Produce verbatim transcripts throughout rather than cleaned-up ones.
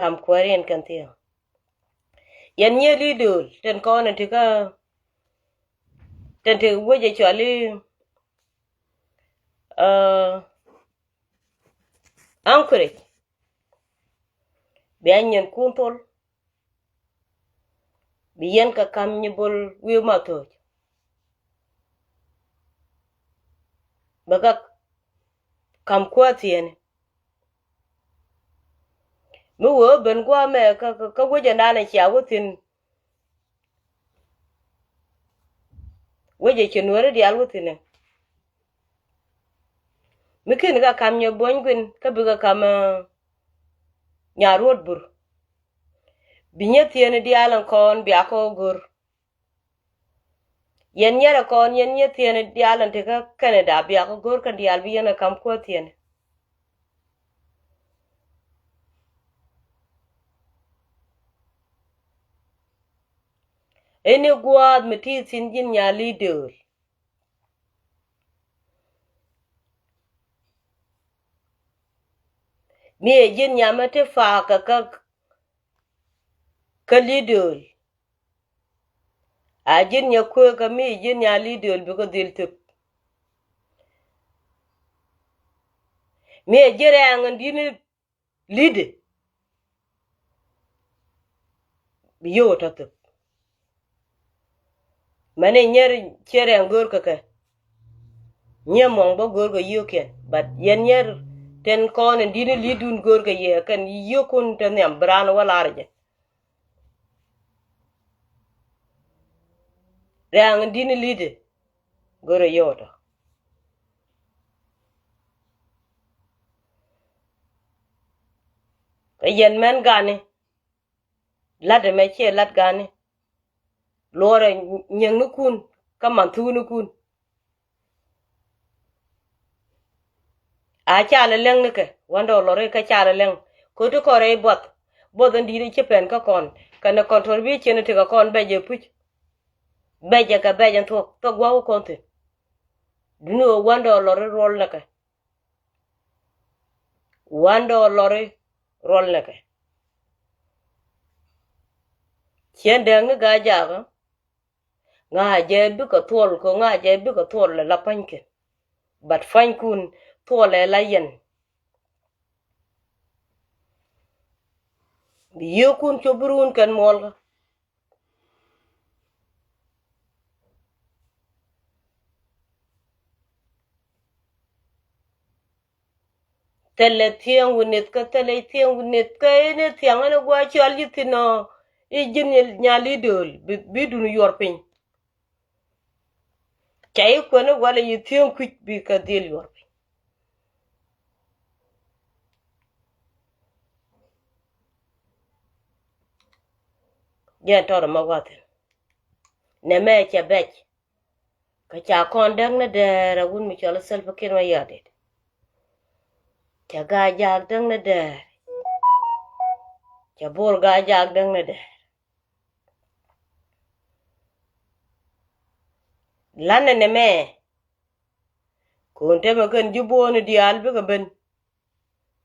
kam kuääriɛn kɛn thiaŋ. Yɛn nyiɛ li dööl tin kɔn in ti kä tin ti wec ɛ cɔal i̱ Anchorage. Bia nyiɛn kun thol bi yɛn kɛ kam nyi bol wi̱i̱ ma thoc. Bɛ kɛ kam kuäär thiɛni. Mi wee ben gua̱a̱mɛ kä wecɛ nanɛ cia wä thi̱n. Wecɛ ci nuääri diaal wä thi̱n ɛ mi kin kɛ kam nyɛ buɔ̱ny guin kä bikɛ kam nya ruɔt bur. Bi nyɛ thieni diaal in kɔn bia kɔ go̱r. Yɛn nyɛrɛ kɔn yɛn nyɛ thieni diaal in ti kä Canada bia kɔ go̱r kɛn diaal bi yɛn kɛ kam kuäär thieni. Ini gua̱a̱th mi ti thi̱n ji̱n nya li dööl. Mi ɛ ji̱n nyamä ti faak kä kä kä lidööl. A ji̱n nyɛ kueekä mi ɛ ji̱n nya lidööl bikɛ dhil thöp. Mi ɛ ji̱ rɛɛŋ in di̱t ni lidë bi yio̱w tɔ thöp. Mɛn i̱ nyier ciɛ rɛɛŋ go̱o̱rkä kɛ nyiɛ muɔ̱ŋ bä go̱o̱rkä yio̱kiɛn. But yɛn nyier tin kɔn in di̱t ni li̱tdun go̱o̱rkä yɛ kɛn yio̱kun te nhiam bi raan wä lar jɛ. Rɛɛŋ in di̱t ni li̱tdɛ go̱o̱rɛ yio̱w tɔ. Kä yɛn mɛn gani lat ɛmɛ ciɛ lat gani. Luɔrɛ nyieŋnikun kä manthuknikun. A ca lɛ lɛŋ nikɛ wandɔ lɔri kä ca lɛ lɛŋ. Ko̱ti kɔn rɛy buɔth buɔth in di̱i̱t ci pɛn kä kɔn kɛnɛ contribution ti kɛ kɔn bɛc ɛ puc. Bɛc ɛ kɛ bɛc in thuɔ̱k thuɔ̱k gua̱a̱k wä kɔn thi̱n. Duni ɣöö wandɔ lɔri ruɔl nikɛ. Wandɔ lɔri ruɔl nikɛ. Ciɛn dɛɛŋ ni Gaajaak ɣä ŋa̱cɛ bikɛ thuɔl kɛ ŋa̱cɛ bikɛ thuɔl lɛ la pa̱nykiɛn. But pa̱nykun thuɔl lɛ la yɛn. Bi yio̱kun cop bi ruun kɛn muɔlkä. Thilɛ thiäŋ wi̱nith kä thilɛ thiäŋ wi̱nith kä in i̱ thiaŋ in i̱ gua̱a̱c cɔal ji̱ thi̱n ɔ i̱ ji̱n nya li̱t dööl bi dun yuɔr piny. Ca i̱ kuɛn i̱ walɛ yi thiäŋ kui̱c bikɛ dhil yuɔr piny. Jɛn tɔrɔ ma gua̱thin nɛmɛ cɛ bɛc. Kä ca kɔn däk ni dɛɛr a wut mi cɔl Salva Kiir Mayardit. Ca Gaajaak däk ni dɛɛr. Ca Bol Gaajaak däk ni dɛɛr. Lanɛ nɛmɛ. Kun temɛ kɛn ji̱ buɔ̱ɔ̱ni diaal bikɛ ben.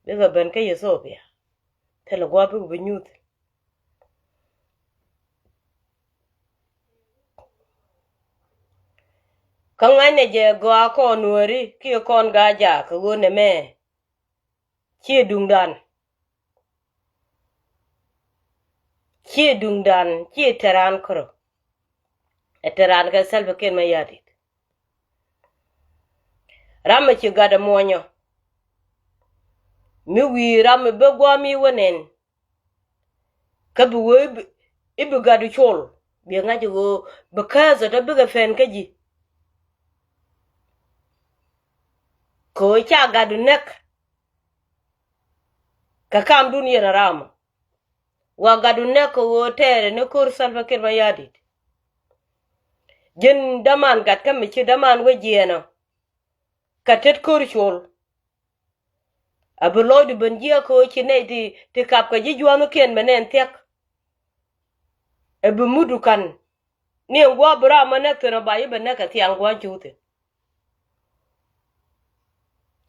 Bikɛ ben kä Ethiopia. Thilɛ gua̱a̱p bikɛ bi nyuuth. Kä ŋa̱cnɛ jɛ gɔaa kɔn nuääri kiɛ kɔn Gaajaak kɛ ɣöö nɛmɛ. Ciɛ duŋdan. Ciɛ duŋdan ciɛ te raan kärö. Ɛ te raan kɛ Salva Kiir Mayardit. Ram mi ci gat ɛ muɔnyɔ. Mi wi̱i̱ ram mi bä gua̱a̱m i̱ wä nɛn. Kä bi wee i̱ bi gat i̱ col bi ŋa̱c i̱ ɣöö bi kääth ɛ tɔ bikɛ pɛn kä ji̱. Kɛ ɣöö ca gat i̱ näk. Kɛ kamdun yɛn ɛ ram ɔ. Wa gatdu nɛk kɛ ɣöö tɛɛrɛ ni ko̱r Salva Kiir Mayardit. Ji̱n däman gat kä mi ci däman wec jiɛɛn ɔ. Kɛ tet ko̱r col. A bi lɔcdu ben jiääk kɛ ɣöö ci nɛy ti ti kap kɛ ji̱ jua̱thnikiɛn bɛ nɛn thia̱k. Ɛ bi mutdu ka̱n ni ɛn gua̱a̱p bi ram ɔ nɛk thi̱n ɔ ba ji̱ bɛ nɛk kɛ thiaŋ gua̱a̱c ci wuthin.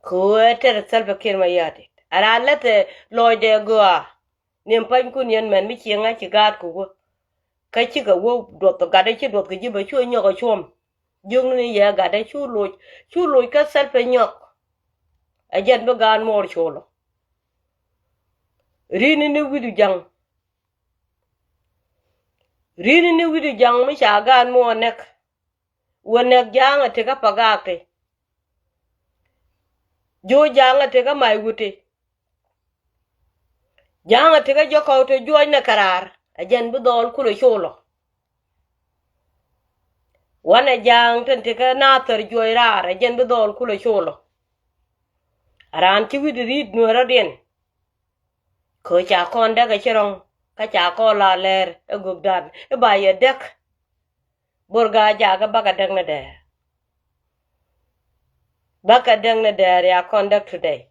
Kɛ ɣöö ɛ tɛr Salva Kiir Mayardit a raan läthɛ lɔcdɛ gɔaa. Ni ɛn panykun yɛn mɛn mi ciëŋ a ci gaat kɛ wä. Kä cikɛ wä duɔth gatdɛ ci duɔth kɛ ji̱ bɛ cu nyɔk ɛ cuɔm. Jiökni ni yɛ gatdɛ cu loc, cu loc kä Salva nyɔk. Ɛ jɛn bi gaat muɔɔr col ɔ. Ri̱ni ni wi̱du ja̱ŋ. Ri̱ni ni wi̱du ja̱ŋ mi ca gaat muɔɔr nɛk. Wä nɛk ja̱a̱ŋ a tekä Pagak ti. Jo̱o̱c ja̱a̱ŋ a tekä Mac Wut ti. Ja̱a̱ŋ a tekä Jɔkɔw ti juɔcnɛ kɛ raar. Ɛ jɛn bi dhɔɔl kulɛ col ɔ. Wanɛ ja̱a̱ŋ tin tekä Nathɛr juɔc raar. Ɛ jɛn bi dhɔɔl kulɛ col ɔ. A raan ci wi̱cdɛ ri̱t nueerɔ̱diɛn. Kɛ ca kɔn däk ɛ ci rɔ̱ŋ, kä ca kɔn la lɛɛr ɛ gökdan i̱ ba yɛ däk. Bor Gaajaak i̱ bakɛ däk ni dɛɛr. Bakɛ däk ni dɛɛr ya kɔn däk today.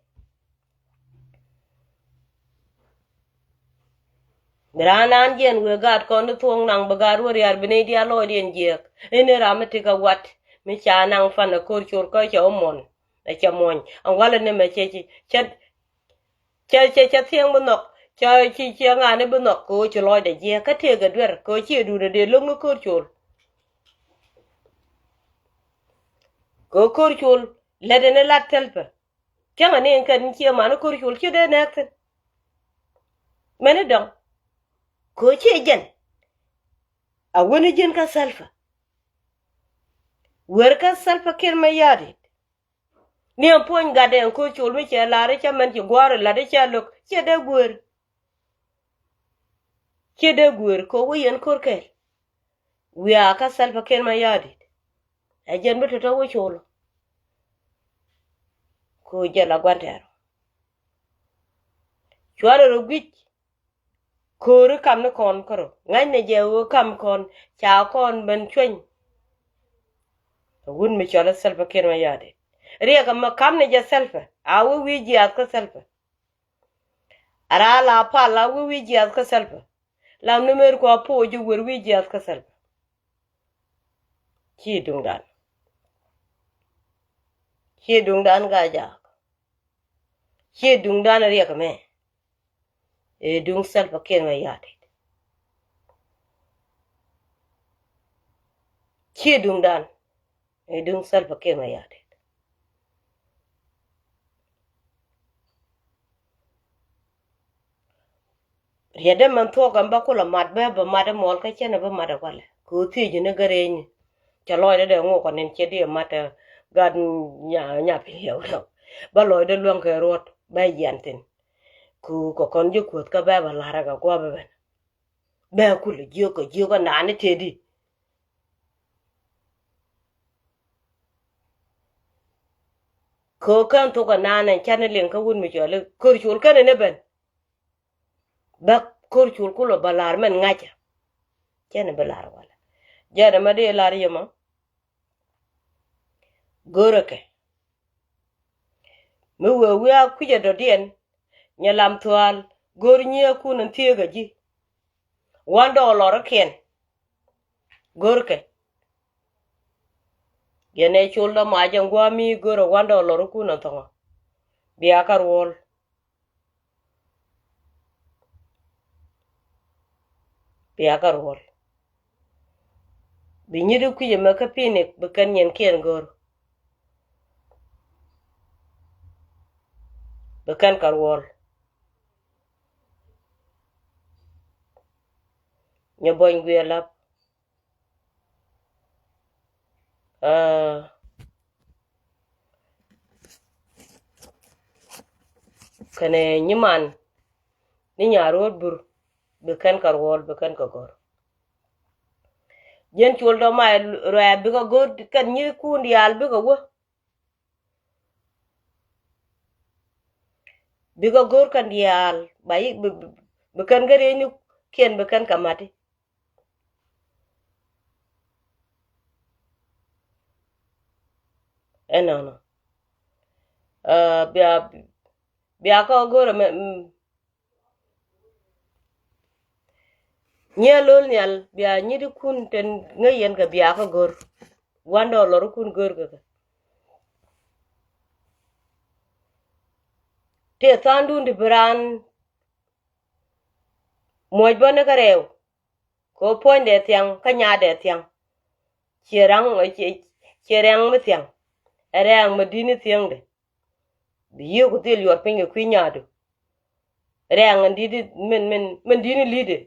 Bi raan naan jiɛn wëë gaat kɔn ti thuɔ̱ɔ̱ŋ naŋ bi gaat wä riaar bi nɛy diaal lɔɔcdiɛn jiääk. I̱ni ram mi ti kɛ wat mi ca naŋ pan ɛ ko̱r col kä cɛ wä muɔ̱n. Ɛ cɛ muɔ̱ny ɛn walɛ ni mɛ cɛ ci cɛ Cɛ cɛ cɛ thiɛŋ bi nhɔk. Cɛ ci ciɛ ŋa̱a̱ni bi nhɔk kɛ ɣöö ci lɔcdɛ jiɛk kä tëëkɛ duer kɛ ɣöö ciɛ duundɛ dee lo̱k ni ko̱r col. Kɛ ɣöö ko̱r col lätdɛ ni lat Salva. Cäŋɛ ni ɛn kɛn ciɛ man ni ko̱r col ci dee nɛɛk thi̱n. Mɛni dɔ̱ŋ kɛ ɣöö ciɛ jɛn a wen ji̱n kä Salva. Wer kä Salva Kiir Mayardit. Ni ɛn puɔ̱ny gatdɛ ɛn ko̱r col mi cɛ lar i̱ cä mɛn ci gua̱a̱r i̱ la̱t i̱ cä lo̱k ciɛ dee guëër. Ciɛ dee guëër kɛ wä yɛn ko̱r kɛɛl. Wiaa kä Salva Kiir Mayardit. Ɛ jɛn bi tɔ̱tɔ̱ wä col. Kɛ wä jɛ la gua̱n tɛɛr. Cuarɛ rɔ guic. Ko̱ri kam ni kɔn kärɔ ŋa̱cnɛ jɛ ɣöö kam kɔn ca kɔn ben cueny. Wut mi cɔl i̱ Salva Kiir Mayardit. Riɛk ɛmɛ kamnɛ jɛ Salva a wä wi̱i̱ jiaath kä Salva. A raa la pal a wä wi̱i̱ jiaath kä Salva. Lam ni mer kua poc ji̱ wer wi̱i̱ jiaath kä Salva. Ci duŋdan. Ci duŋdan Gaajaak. Ci duŋdan riɛk ɛmɛ. Ëë duŋ Salva Kiir Mayardit. Ci duŋdan. Ëë duŋ Salva Kiir Mayardit. Riɛtdä mɛn thuɔ̱k ɛn bä kulɛ mat bä bä mat ɛ muɔl kä cɛn ɛ bä mat ɛ walɛ kɛ ɣöö thiec ni gä rɛɛcni. Cɛ lɔcdä dee ŋok kɔn in ciɛ di ɛ mat ɛ gat nya nya pi̱i̱ ɛ wä bä lɔcdä luäŋ kɛ ruɔ̱t bä yian thi̱n. Ku kɛ kɔn ji̱ kuäth kä bɛ̈ɛ̈ bɛ la̱rä kɛ gua̱a̱p ɛ ben. Bɛ̈ɛ̈ kulɛ jiök kɛ jiök ɛ naan i̱ tëëdi. Kɛ ɣöö kän thok ɛ naan ɛn canɛ liŋ kä wut mi cɔal i̱ ko̱r col känɛ ni ben. Bä ko̱r col kulɛ bä la̱r mɛn ŋa̱cä. Cɛn ɛ bi la̱r walɛ jɛn ɛmɛ dee la̱r yɛ mɔ. Görä kɛ mi wee wiaa kui̱cä dɔ̱diɛn. Nyɛ lam thua̱a̱l go̱r nyiëëkun ɛn thieekä ji̱. Wa̱n dɔɔlɔrikiɛn go̱rkɛ. Yɛn ɛ col dɔ̱ mac ɛn gua̱a̱mi go̱rɛ wa̱n dɔɔlɔrikun ɛn thɔ̱ŋä. Bia kä ruɔ̱l. Bia kä ruɔ̱l. Bi nyit i̱ kui̱c ɛmɛ kä pi̱i̱nik bi kɛn nyɛnkiɛn go̱r. Bi kɛn kä ruɔ̱l. Nyɛ buɔ̱ny guiɛ lap. Aa, kɛnɛ nyiman ni nyaar ro̱o̱t bur bi kɛn kɛ ruɔ̱ɔ̱l bi kɛn kɛ gɔ̱r. Jiɛn col dɔ̱ ma ruɛɛ bikɛ go̱r kɛn nyikun diaal bikɛ wä. Bikɛ go̱r kɛn diaal ba yi bi, bi, bi kɛn kɛ riey ni kiɛn bi kɛn kɛ mati. Ɛnɔnɔ. Aa, bia, bia kä go̱r ɛmɛ, mm. Nyiɛ lo̱l nhial bia nyitikun ten ŋäc yɛn kɛ bia kä go̱r. Wa̱n dɔɔlɔrikun go̱r kɛ kɛ. Tëë tha̱a̱ŋdun ti bi raan Muɔc bä ni kä rɛw. Kɛ ɣöö puɔ̱nydɛ thiaŋ kä nyaatdɛ thiaŋ. Ciɛ raŋ, ciɛ, ciɛ rɛŋ mi thiaŋ. Ɛ rɛŋ mi di̱t ni thiaŋdɛ. Bi yio̱o̱k dhil yuɔr piny kɛ kui̱ nyaatdu. Rɛŋ in di̱t, min, min, min di̱t ni li̱tdɛ.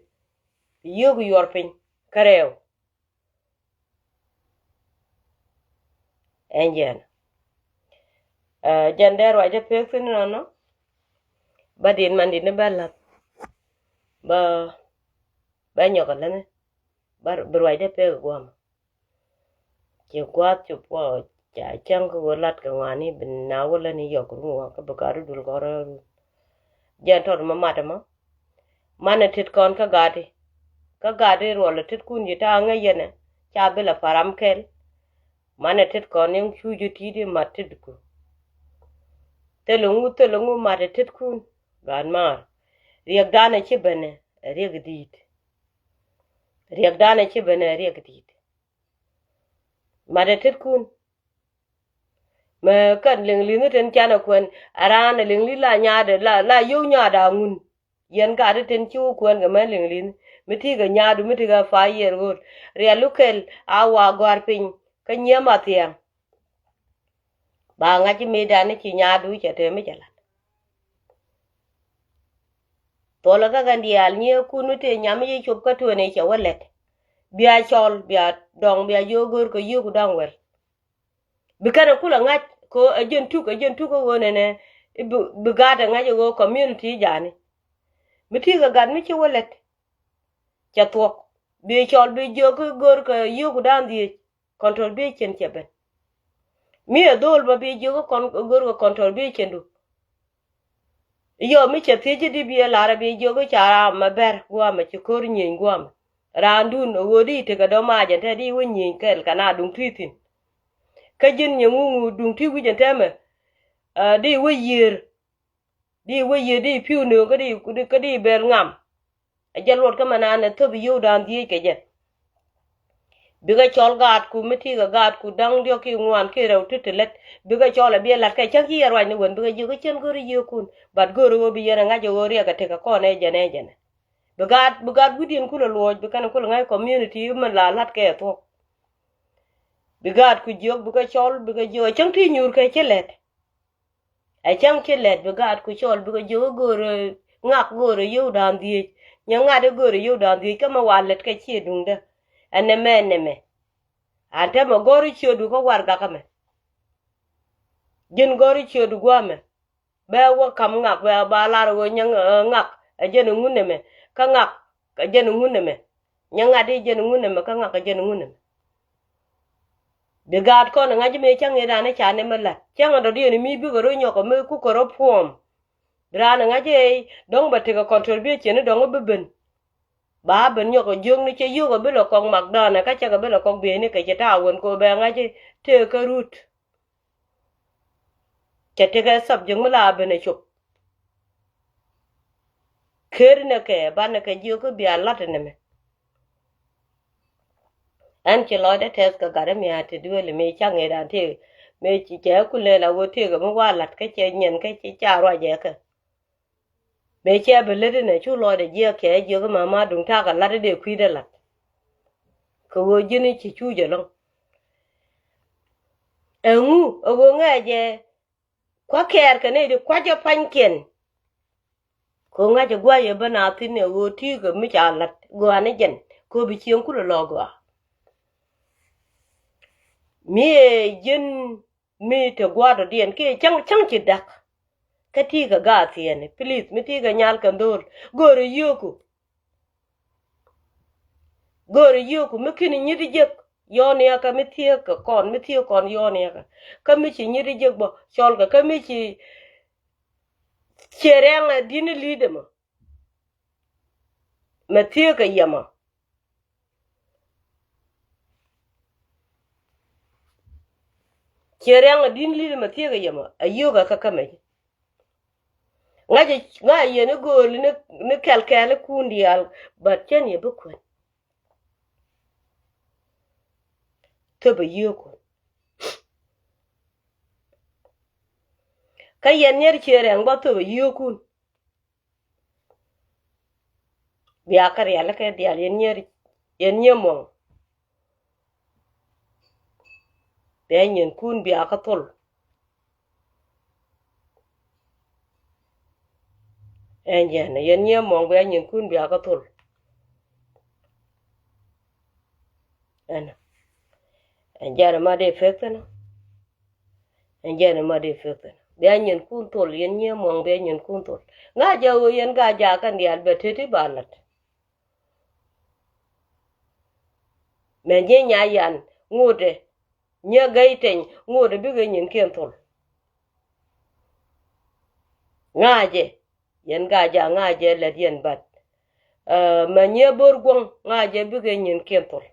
Bi yio̱o̱k yuɔr piny kä rɛw. Ɛn jɛn. Ɛ, jɛn dee ruacdä pek thin nɔnɔ. Bä di̱t man di̱t ni bä la̱th. Bä, bä nyɔk a läni. Bä, bi ruacdä pek guam. Ci gua̱a̱th ci puɔ ca cäŋ kä ɣöö lat kɛ ŋuani bi na wä läni yɔk run wä kä bi gat run dul kɔn rä run. Jɛn tɔt ma mat ɛmɔ. Manɛ tet kɔn kä gati. Kä gati ruɔl ɛ tet kun ci ta̱a̱ ŋäc yɛnɛ ca bi lɛ param kɛl. Manɛ tet kɔn in cu ji̱ ti̱i̱t in mat tet ku. Thilɛ ŋu, thilɛ ŋu mat ɛ tet kun. Gaat maar. Riɛkdan ɛ ci benɛ ɛ riɛk di̱i̱t. Riɛkdan ɛ ci benɛ ɛ riɛk di̱i̱t. Mat ɛ tet kun. Mɛ kɛn liŋ li̱nh tin canɛ kuɛn. A raan ɛ liŋ li̱nh la nyaatdɛ la, la yio̱w nyaatdɛ a ŋun. Yɛn gat tin ci wä kuɛn kɛ mɛ liŋ li̱nh. Mi ti kɛ nyaatdu mi ti kɛ five year old. Riɛl lu kɛl a wa gɔ̱a̱r piny. Kä nyiee ma thiaŋ. Ba ŋa̱c mi dan ni ci nyaatdu cɛ te mi cɛ lat. Thuɔlɛ kä kɛn diaal nyiee kun mi te nyam mi ci cop kä tueni cɛ wä lɛt. Bia cɔl, bia dɔŋ, bia jiök go̱o̱r kɛ yio̱o̱k da̱ŋ wɛl. Bi kɛn ɛ kulɛ ŋa̱c kɛ ɣöö ɛ jɛn tuk, ɛ jɛn tuk kä ɣöö nɛnɛ bi, bi gat ɛ ŋa̱c ɛ ɣöö community jani. Mi ti kɛ gat mi ci wä lɛt. Cɛ thuɔ̱k. Bi cɔl bi jiök kä go̱o̱r kɛ yio̱o̱k da̱ŋ dhieec. Contribution cɛ ben. Mi ɛ dhol bä bi jiök kä kɔn go̱o̱r kɛ contribution du. Yɔ mi cɛ thiec di bi ɛ lar bi jiök kä ca ram mɛ bɛr guamɛ ci ko̱r nyieny guamɛ. Raandun ɛ ɣöö di tekɛ dɔ̱ mac ɛn te di wä nyieny kɛl kɛ na duŋ ti thi̱n. Kä ji̱n nyɛ ŋuŋu duŋ ti wi̱c ɛn te mɛ, ɛ, di wä yiër. Di wä yiër di pi̱w nööŋ kä di, kä di bɛl ŋam. Ɛ jɛ luɔt kä mɛ naan ɛ thöp yio̱w da̱a̱n dhieec kɛ jɛ. Bikɛ cɔl gaatku mi ti kɛ gaatku da̱ŋ diɔ̱k ki ŋuan ki rɛw ti ti lät. Bikɛ cɔl ɛ bi ɛ la̱t kɛ cäŋ ci yɛ ruacni wen bikɛ jiök kä cien go̱ri yio̱o̱kun. But go̱ri ɣöö bi yɛn ɛ ŋa̱c ɛ ɣöö riɛk ɛ tekɛ kɔn ɛ jɛn ɛ jɛn ɛ. Bi gaat, bi gaat wi̱diɛn kulɛ luɔɔc bi kɛn kulɛ ŋa̱c community min la la̱t kɛ thuɔ̱k. Bi gaatku jiök bikɛ cɔl bikɛ jiök ɛ cäŋ ti nyuur kɛ ci lɛt. Ɛ cäŋ ci lɛt bi gaatku cɔl bikɛ jiök i̱ go̱o̱rä ŋak go̱o̱rä yio̱w da̱a̱n dhieec. Nyɛ ŋa̱t i̱ go̱o̱rä yio̱w da̱a̱n dhieec kä mɛ wa lät kɛ ciɛ duŋdä. Ɛ nɛmɛ nɛmɛ. An täämɛ gɔ̱r i̱ ciötdu kä warɛgakä mɛ. Ji̱n gɔ̱r i̱ ciötdu gua̱a̱mɛ. Bɛ wä ka̱m ŋak bɛ ba lar ɣöö nyɛ ŋak ɛ jɛn iŋun nɛmɛ. Kä ŋak ɛ jɛn iŋun nɛmɛ. Nyɛ ŋa̱t i̱ jɛn iŋun nɛmɛ kä ŋak ɛ jɛn iŋun nɛmɛ. Bi gaat kɔn ɛ ŋa̱c mi cäŋ i̱ raan i̱ ca nɛmɛ la̱t cäŋ ɛ dɔ̱diɛn i̱ mi bikɛ rɔ nyɔk ɛ mi kukɛ rɔ puɔ̱ɔ̱m. Bi raan ɛ ŋa̱c i̱ dɔ̱ŋ bɛ tekɛ contribution i̱ dɔ̱ŋ i̱ bi ben. Ba ben nyɔk ɛ jiök ni cɛ yio̱k ɛ bi lɛ kɔk mak dɔ̱ɔ̱n ɛ kä cɛ kɛ bi lɛ kɔk bieyni kɛ cɛ ta̱a̱ wen kɛ ɣöö bɛ ŋa̱c i̱ tëëkä rut. Cɛ tekɛ subject mi la ben ɛ cop. Ker inɛ kɛ banɛ kɛ jiök kä bia la̱t inɛ mɛ. Ɛn ci lɔcdɛ tɛth kɛ gat imia̱a̱ ti duëël mi caŋ i̱ dan ti mi cɛ ku lɛl a ɣöö tëëkɛ mi wa la̱t kä cɛ nyiɛn kä ci ca ruacɛ kɛ. Mëë cɛ bi lät inɛ cu lɔcdɛ jiɛk kɛ jiök i̱ mama duŋ ta̱a̱ kɛ la̱t i̱ dee kui̱dɛ la̱t. Kɛ ɣöö ji̱n i̱ ci cuuc ɛlɔ̱ŋ. Ɛŋu ɛ ɣöö ŋɛɛcɛ kua̱ kɛɛr kɛ nɛy ti kua̱cä pa̱nykiɛn. Kɛ ɣöö ŋa̱cä gua̱a̱c ɛ bä na thi̱n ɛ ɣöö ti̱i̱ kɛ mi ca la̱t gɔaa ni jɛn kɛ ɣöö bi cieŋ kulɛ lɔ gɔaa. Mi ɛ ji̱n mi te gua̱a̱r dɔ̱diɛn kiɛ cäŋ cäŋ ci da̱k. Kä ti̱i̱ kɛ gaath thiɛɛni, please, mi ti̱i̱ kɛ nyal kɛ dho̱o̱l, go̱o̱rä yio̱o̱ku. Go̱o̱rä yio̱o̱ku mi ki̱ni nyi̱t i̱ jiäk yɔ̱ɔ̱n iäkä mi thieekä kɔn, mi thieek kɔn yɔ̱ɔ̱n iäkä. Kä mi ci nyi̱t i̱ jiäk bä cɔlkɛ kä mi ci ciɛ rɛŋ ɛ di̱n i̱ li̱i̱t ɛmɔ. Mɛ thieekä yɛmɔ. Ciɛ rɛŋ ɛ di̱n li̱i̱t mɛ thieekä yɛmɔ ɛ yio̱o̱k ɛ kä kämɛ ji̱. Ŋa̱cɛ ŋa̱cɛ yɛn i̱ gööli ni, ni kɛl kɛl i̱ kuun diaal. But cän yɛ bi kuɛn. Thöpɛ yio̱o̱kun. Kä yɛn niɛr ciɛ rɛŋ bä thöpɛ yio̱o̱kun. Bia kä rialikä diaal yɛn nyier, yɛn nyier muɔ̱ŋ. Bia nyinkun bia kä thol. Ɛn jɛn, yɛn nyier muɔ̱ŋ bia nyinkun bia kä thol. Ɛn. Ɛn jɛn ma dee pek thin. Ɛn jɛn ma dee pek thin. Bia nyinkun thol, yɛn nyier muɔ̱ŋ bia nyinkun thol. Ŋa̱cɛ ɣöö yɛn Gaa-jaak kɛn diaal bɛ teti ba la̱t. Mɛ nyier Nyayan ŋotdɛ, nyier Gɛy Teny ŋotdɛ bikɛ nyinkiɛn thol. Ŋa̱cɛ, yɛn Gaa-jaak ŋa̱cɛ lät yɛn bat. Ɛ, mɛ nyier Bor Guɔ̱ŋ ŋa̱cɛ bikɛ nyinkiɛn thol.